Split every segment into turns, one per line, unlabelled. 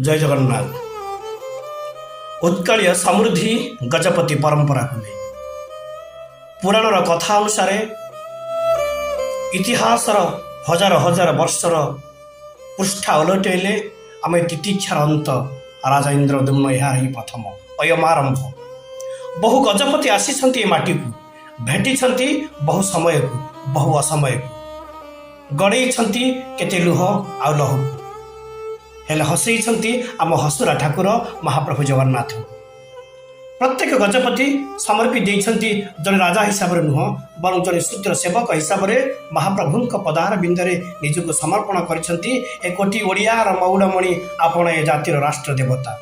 ଜୟ ଜଗନ୍ନାଥ। ଉତ୍କଳୀୟ ସମୃଦ୍ଧି ଗଜପତି ପରମ୍ପରାକୁ ନେଇ ପୁରାଣର କଥା ଅନୁସାରେ, ଇତିହାସର ହଜାର ହଜାର ବର୍ଷର ପୃଷ୍ଠା ଓଲଟେଇଲେ ଆମେ ତିତିକ୍ଷାର ଅନ୍ତ ରାଜା ଇନ୍ଦ୍ରଦ୍ୟୁମ୍ନ। ଏହା ହିଁ ପ୍ରଥମ ଅୟମାରମ୍ଭ। ବହୁ ଗଜପତି ଆସିଛନ୍ତି ଏ ମାଟିକୁ, ଭେଟିଛନ୍ତି ବହୁ ସମୟକୁ, ବହୁ ଅସମୟକୁ, ଗଡ଼େଇଛନ୍ତି କେତେ ଲୁହ ଆଉ ଲହୁକୁ, ହେଲେ ହସେଇଛନ୍ତି ଆମ ହସୁରା ଠାକୁର ମହାପ୍ରଭୁ ଜଗନ୍ନାଥ। ପ୍ରତ୍ୟେକ ଗଜପତି ସମର୍ପି ଦେଇଛନ୍ତି, ଜଣେ ରାଜା ହିସାବରେ ନୁହଁ, ବରଂ ଜଣେ ଶୂଦ୍ର ସେବକ ହିସାବରେ ମହାପ୍ରଭୁଙ୍କ ପଦାର ବିନ୍ଦରେ ନିଜକୁ ସମର୍ପଣ କରିଛନ୍ତି। ଏ କୋଟି ଓଡ଼ିଆର ମଉଡ଼ମଣି, ଆପଣ ଏ ଜାତିର ରାଷ୍ଟ୍ର ଦେବତା।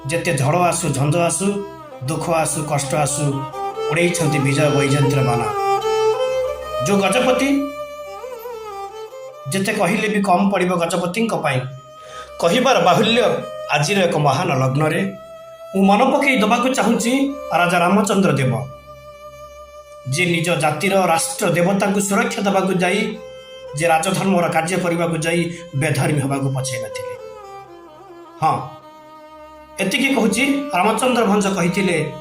ଯେତେ ଝଡ଼ ଆସୁ, ଝଞ୍ଜ ଆସୁ, ଦୁଃଖ ଆସୁ, କଷ୍ଟ ଆସୁ, ଉଡ଼େଇଛନ୍ତି ବିଜୟ ବୈଜୟନ୍ତୀର ବାନା। ଯେଉଁ ଗଜପତି, ଯେତେ କହିଲେ ବି କମ୍ ପଡ଼ିବ ଗଜପତିଙ୍କ ପାଇଁ କହିବାର ବାହୁଲ୍ୟ। ଆଜିର ଏକ ମହାନ ଲଗ୍ନରେ ମୁଁ ମନ ପକେଇ ଦେବାକୁ ଚାହୁଁଛି ରାଜା ରାମଚନ୍ଦ୍ର ଦେବ, ଯିଏ ନିଜ ଜାତିର ରାଷ୍ଟ୍ର ଦେବତାଙ୍କୁ ସୁରକ୍ଷା ଦେବାକୁ ଯାଇ, ଯେ ରାଜଧର୍ମର କାର୍ଯ୍ୟ କରିବାକୁ ଯାଇ ବେଧର୍ମୀ ହେବାକୁ ପଛେଇ ନଥିଲେ। ହଁ, ଏତିକି କହୁଛି। ରାମଚନ୍ଦ୍ର ଭଞ୍ଜ କହିଥିଲେ,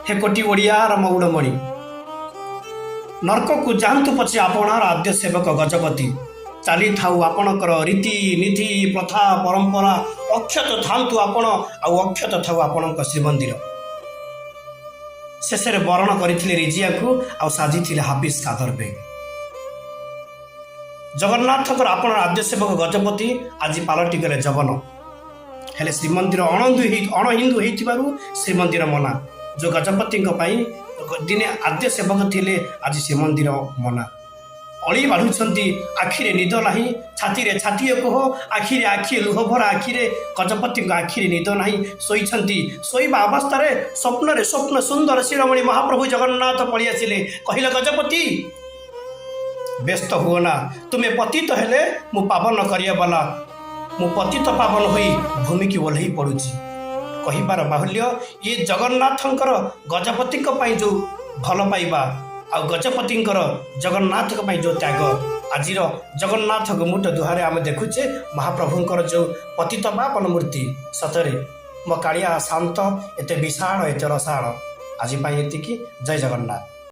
"ହେ କୋଟି ଓଡ଼ିଆର ମଉଡ଼ମଣି, ନର୍କକୁ ଯାଆନ୍ତୁ ପଛେ ଆପଣାର ଆଦ୍ୟ ସେବକ ଗଜପତି, ଚାଲିଥାଉ ଆପଣଙ୍କର ରୀତି ନୀତି ପ୍ରଥା ପରମ୍ପରା, ଅକ୍ଷତ ଥାନ୍ତୁ ଆପଣ ଆଉ ଅକ୍ଷତ ଥାଉ ଆପଣଙ୍କ ଶ୍ରୀମନ୍ଦିର।" ଶେଷରେ ବରଣ କରିଥିଲେ ରିଜିଆକୁ ଆଉ ସାଜିଥିଲେ ହାଫିଜ କାଦର ବେଗ। ଜଗନ୍ନାଥଙ୍କର ଆପଣର ଆଦ୍ୟ ସେବକ ଗଜପତି ଆଜି ପାଲଟିଗଲେ ଯବନ। ହେଲେ ଶ୍ରୀମନ୍ଦିର ଅଣହିନ୍ଦୁ ହେଇଥିବାରୁ ଶ୍ରୀମନ୍ଦିର ମନା। ଯେଉଁ ଗଜପତିଙ୍କ ପାଇଁ ଦିନେ ଆଦ୍ୟ ସେବକ ଥିଲେ, ଆଜି ଶ୍ରୀମନ୍ଦିର ମନା। ଅଳି ବାଢ଼ୁଛନ୍ତି, ଆଖିରେ ନିଦ ନାହିଁ, ଛାତିରେ ଛାତିଏ କୋହ, ଆଖିରେ ଆଖିଏ ଲୁହ ଭରା ଆଖିରେ, ଗଜପତିଙ୍କ ଆଖିରେ ନିଦ ନାହିଁ। ଶୋଇଛନ୍ତି। ଶୋଇବା ଅବସ୍ଥାରେ ସ୍ୱପ୍ନରେ ସ୍ୱପ୍ନ ସୁନ୍ଦର ଶିରୋମଣି ମହାପ୍ରଭୁ ଜଗନ୍ନାଥ ପଳେଇ ଆସିଲେ। କହିଲେ, "ଗଜପତି, ବ୍ୟସ୍ତ ହୁଅ ନା। ତୁମେ ପତିତ ହେଲେ ମୁଁ ପାବନ କରିବା ବାଲା। ମୁଁ ପତିତ ପାବନ ହୋଇ ଭୂମିକି ଓହ୍ଲେଇ ପଡ଼ୁଛି।" କହିବାର ବାହୁଲ୍ୟ, ଇଏ ଜଗନ୍ନାଥଙ୍କର ଗଜପତିଙ୍କ ପାଇଁ ଯେଉଁ ଭଲ ପାଇବା ଆଉ ଗଜପତିଙ୍କର ଜଗନ୍ନାଥଙ୍କ ପାଇଁ ଯେଉଁ ତ୍ୟାଗ, ଆଜିର ଜଗନ୍ନାଥ ଗୁମୁଟ ଦୁହାରେ ଆମେ ଦେଖୁଛେ ମହାପ୍ରଭୁଙ୍କର ଯେଉଁ ପତିତ ପାବନ ମୂର୍ତ୍ତି। ସତରେ ମୋ କାଳିଆ ଶାନ୍ତ, ଏତେ ବିଶାଳ, ଏତେ ରସାଳ। ଆଜି ପାଇଁ ଏତିକି। ଜୟ ଜଗନ୍ନାଥ।